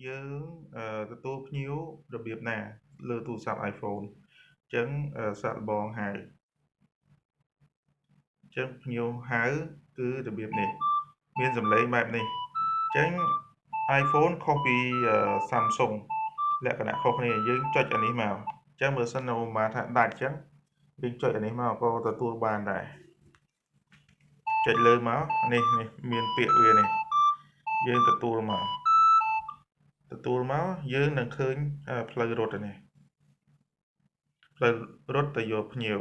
យើងទទួលភ្ញៀវរបៀបណាលើទូរស័ព្ទ iPhone អញ្ចឹងសាកល្បងហៅអញ្ចឹងភ្ញៀវហៅគឺរបៀបនេះមានសំឡេងបែបនេះអញ្ចឹង iPhone ខុសពី Samsung លក្ខណៈខុសគ្នាយើងចុចអានេះមកអញ្ចឹងបើសិនមកថាដាច់អញ្ចឹងយើងចុចអានេះមកក៏ទទួលបានដែរចុចលើមកនេះនេះមានពាក្យវានេះយើងទទួលមកទទួលមកយើងនឹងឃើញផ្លូវរត់នេះផ្លូវរត់ទៅយកភ្ញៀវ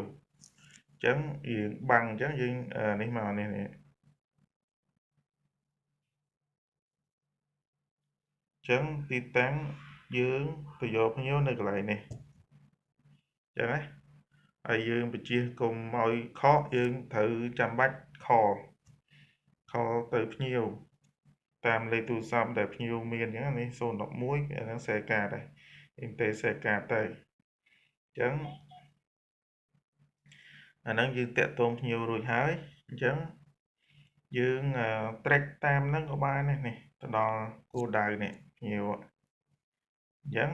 អញ្ចឹងយើងបាំងអញ្ចឹងយើងនេះមកនេះនេះអញ្ចឹងទីតាំងយើងទៅយកភ្ញៀវនៅកន្លែងនេះអញ្ចឹងណាហើយយើងបញ្ជាកុំឲ្យខកយើងត្រូវចាំបាច់ call ទៅភ្ញៀវតាមលេខទូរស័ព្ទដែលភ្ញៀវមានអញ្ចឹងនេះ011អាហ្នឹងខ្សែកាតដែរយើងទេខ្សែកាតទៅអញ្ចឹងអាហ្នឹងយើងតាក់ទងភ្ញៀវរួចហើយអញ្ចឹងយើង track តាមហ្នឹងក៏បានដែរនេះទៅដល់គោលដៅនេះភ្ញៀវអញ្ចឹង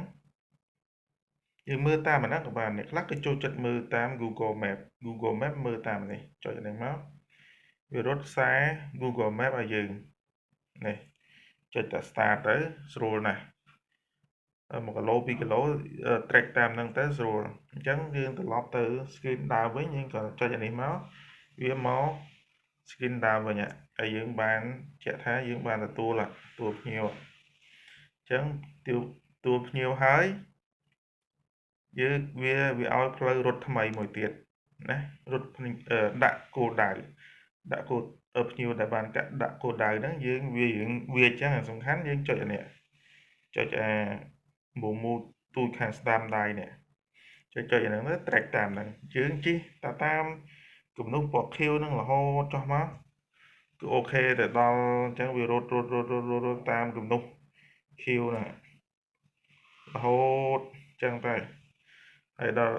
យើងមើលតាមអាហ្នឹងក៏បានអ្នកខ្លះគេចូលចិត្តមើលតាម Google Map Google Map មើលតាមនេះចុចអាហ្នឹងមកវារត់ខ្សែ Google Map ឲ្យយើងនេះចុចតែ start ទៅស្រួលណាស់1គីឡូ2គីឡូ track តាមហ្នឹងទៅស្រួលអញ្ចឹងយើងត្រឡប់ទៅ screen ដើមវិញយើងក៏ចុចអានេះមកវាមក screen ដើមវិញហើយយើងបានជាក់ថាយើងបានទទួលទទួលភ្ញៀវអញ្ចឹងទទួលភ្ញៀវហើយយើងវាឲ្យផ្លូវរត់ថ្មីមួយទៀតណារត់ដាក់គោលដៅដាក់គោលភ្ញៀវដែលបានដាក់គោលដៅហ្នឹងយើងវារឿងវាអញ្ចឹងសំខាន់យើងចុចអានេះចុចអាមូមូទូចខាងស្ដាំដៃនេះចុចអាហ្នឹងទៅ track តាមហ្នឹងយើងជិះតាមគំនូសពណ៌ខៀវហ្នឹងរហូតចុះមកគឺ OK ទៅដល់អញ្ចឹងវារត់រត់រត់រត់រត់តាមគំនូសខៀវហ្នឹងរហូតអញ្ចឹងទៅហើយដល់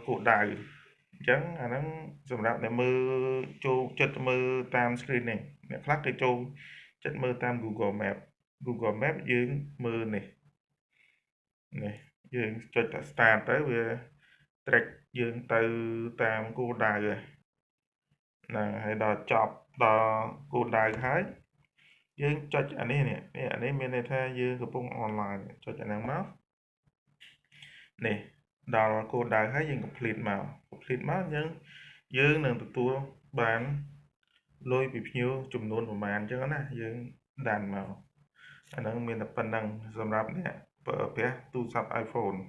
គោលដៅអញ្ចឹងអាហ្នឹងសម្រាប់អ្នកមើលចូលចិត្តមើលតាម screen នេះអ្នកខ្លះគេចូលចិត្តមើលតាម Google Map Google Map យើងមើលនេះនេះយើងចុចតែ start ទៅវា track យើងទៅតាមគោលដៅហ្នឹងហើយដល់ចប់ដល់គោលដៅហើយយើងចុចអានេះនេះអានេះមានន័យថាយើងកំពុង online ចុចអាហ្នឹងមកនេះដល់គោលដៅហើយយើង complete មក complete មកយើងនឹងទទួលបានលុយពីភ្ញៀវចំនួនប្រមាណអញ្ចឹងណាយើងដានមកអាហ្នឹងមានតែប៉ុណ្្នឹងសម្រាប់អ្នកប្រើប្រាស់ទូរស័ព្ទ iPhone។